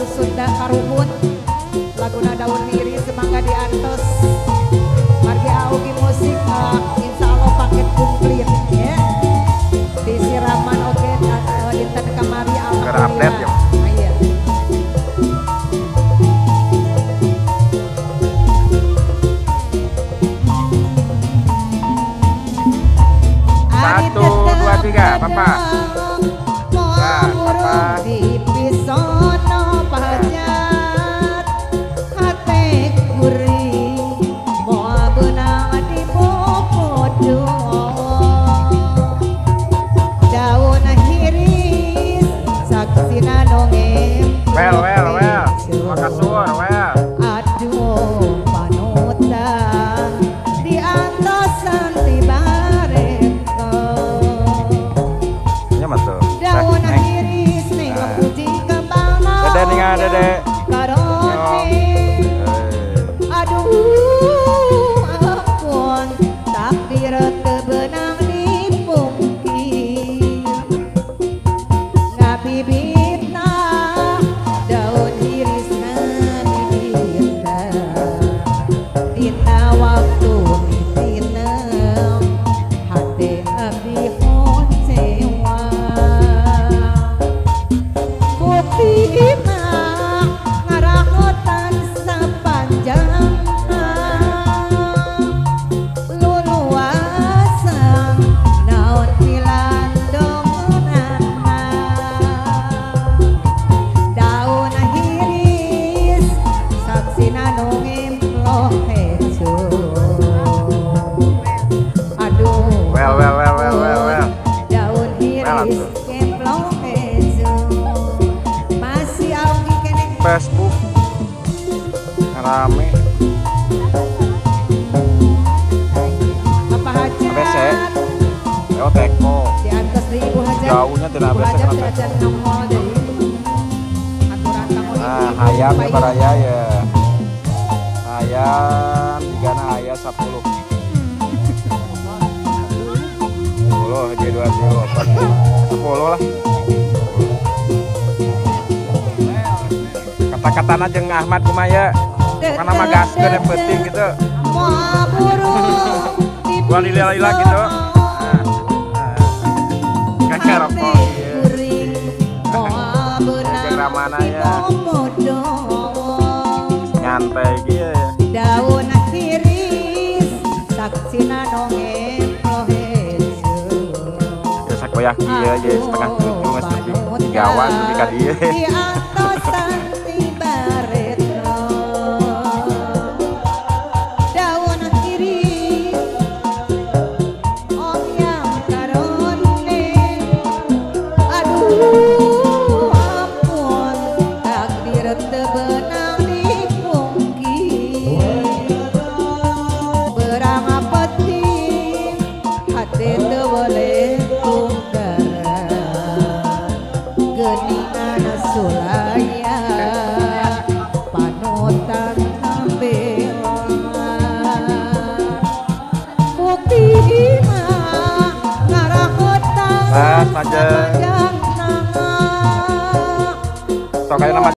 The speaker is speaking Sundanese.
lagu Sunda karuhun, laguna daun hiris mangga diantos. Margi Augi musik insya Allah paket komplit ya. Di siraman oke dinten kamari alhamdulillah. Ya. Iya. Satu, dua, tiga, papa. Ya, papa. Well, well, well. Makasur, well. Aduh, panutan di antosan tibareko. Nya mah tuh. Daun hiris ning puji kembang. Dede ninga dede. Aduh, ampun takdir teu beunang dipungkir. Ngabibitna daun hiris ngabibitna dina waktu mitinem hate abdi hocewa. Buktina ngarahotan sapanjang luluasan naon pilandonganna. Daun hiris saksina nu ngemploh hejo. Aduh, Well, well, well, well, well, well. daun hiris ngemploh hejo. Masih Augi keneh. Facebook rame. Apa hajat? ABC. Lewat teko. Di atas di Ibu Hajat. Jauhnya tidak Ibu ABC Hajat kena teko. acan nongol deui. Aturan kamu Nah, ibu-ibu hayam payung. baraya ya. Hayam tigana aya 10. 10 hiji 2 3 4 5 10 lah. Kata-katana jeung Ahmad kumaha ya? Karena mah gaskeun yang penting gitu. Moal burung Gua lila-lila gitu. Nah, nah. Kakek rokok ieu. Kuring moal beunang Jeung ramana ya. dikomodo. Nyantai kieu ya. Daun hiris saksina nu ngemploh hejo. Ya sakoyah kieu ye 6:30 geus nepi gawan nepi ka dieu. Di antosan tibaretno. Daun hiris om yang karone. Aduh, ampun takdir teu beunang dipungkir. Berang penting hate teu weleh tunggaran. Geuningan sulaya panutan nambela. Buktina ngarahotan Mas, majeng. sapanjangna. Sok aya nama